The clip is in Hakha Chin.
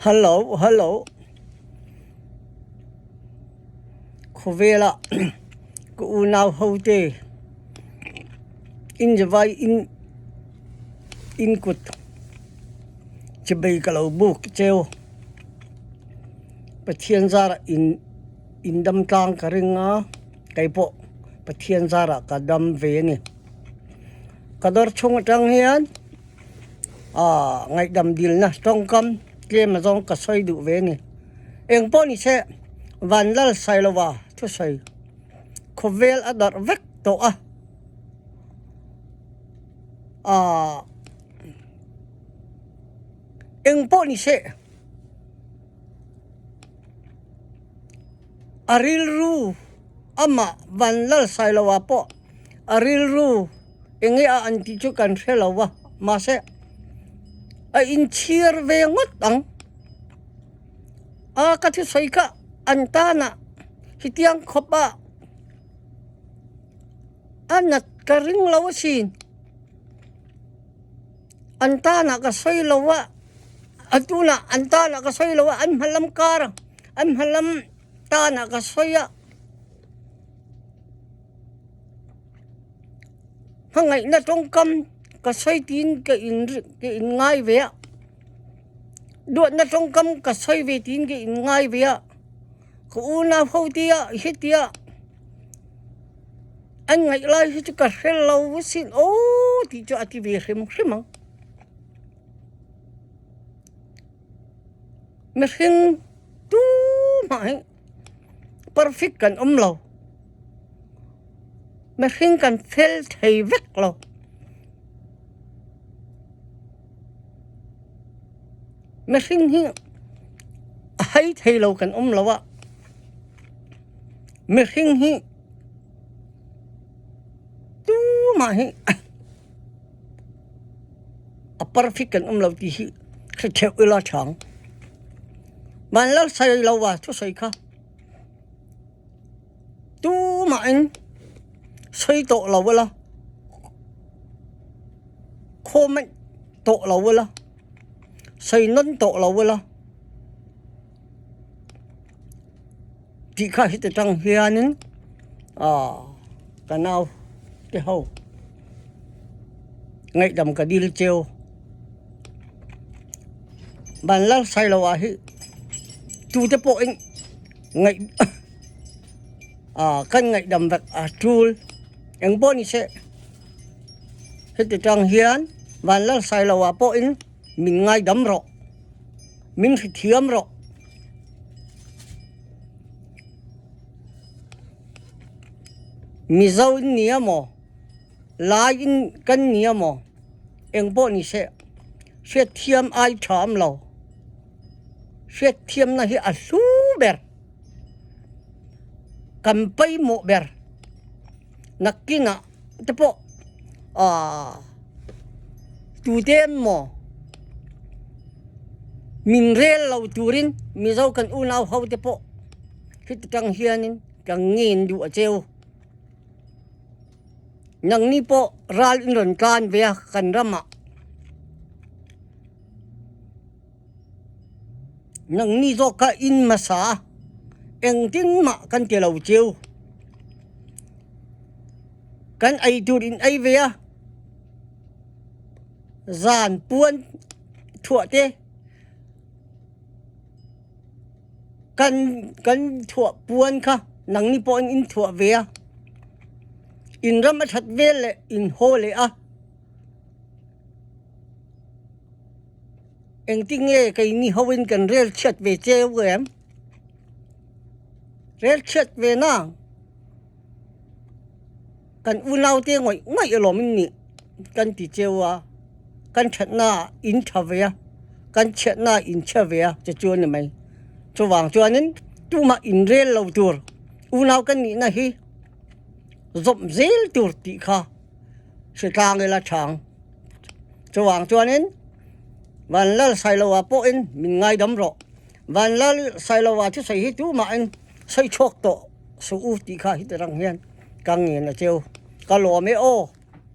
Hello, hello. Khawvel ah ka unau hote inn zavai inn inn kut cibei ka lo buk ceu. Pathian zar ah inn inn dam tlang ka ring a, kei pawh Pathian zar ah ka dam ve a ni. Ka dawr chung atang hian ngaihdam dilnak tawngkam tlem azawng ka sawi duh ve a ni. Engpawh ni seh Vanlal Sailova thusawi khawvel a darh vek tawh a. Engpawh ni seh a rilru amah Vanlal Sailova pawh a rilru eng nge a an tih chu kan hre lo va, mahse a inchhir ve ngawt ang. A ka thusawi kha an tanah hetiang khawp a a nat ka ring lo asin. An tanah ka sawi lo a, a tunah an tanah ka sawi lo a, an hma lam kar an hma lam tanah ka sawi a. Hmangaihna tawngkam ka sawi tiin ka in ka in ngai ve a, duatna tawngkam ka sawi ve tiin ka in ngai ve a, ka unau ho tia hetia an ngaih lai hi chu ka hre lo asin aw tih chu a ti ve hrim hrim ang. Mihring tumah hi perfect kan awm lo. Mihring kan fel thei vek lo. Mihring hi a hai thei lo kan awm lo a. Mihring hi tumah hi a perfect kan awm lo ti hi hre theuh ila chang. Vanlal sawi lo a thusawi kha. Tumahin sawi tawh lo ila, comment tawh lo ila, sawi nawn tawh lo ila tih kha heti tang hianin aaa ka nau te ho ngaihdam ka dil cheu. Vanlalsailoa hi tute pawhin. Ngaih kan ngaihdam vek a tul eng pawh ni se heti tang hian Vanlalsailoa pawhin min ngaidam rawh min hrethiam rawh. Mizo in nia maw Lai in kan nia maw eng pawh ni se hriatthiam ai tha awm lo. Hriatthiamna hi a hlu ber, kan pawimawh ber. Nakinah te pawh aaa tute emaw min rel lo turin Mizo kan unau ho te pawh heti tang hianin ka ngen duh a cheu. Nangni pawh ral in rawn tlan ve a kan ramah. Nangni zawk kha in hmasa a, engtin mah kan ti lo cheu. Kan ei tur in ei ve a, zan puan thuah te kan kan thuah puan kha nangni pawhin in thuah ve a, in ram a that vel leh in haw leh a. Engtin nge keini hoin kan rel chhiat ve cheu em? Rel chhiat ve na kan unaute ngawih ngawih alawm in nih kan ti cheu a, kan thatna in tha ve a, kan chhiatna in chhia ve a che chu a ni mai. Chuvang chuanin tumah in rel lo tur unau kan nihna hi zawm zel tur tih kha hritlang ila chhang. Chuvang chuanin Vanlal Sailoa pawhin min ngaidam rawh. Vanlal Sailoa thusawi hi tumahin sawi chhuak tawh suh u tih kha heti rang hian ka ngen a cheu. Ka lawm e aw.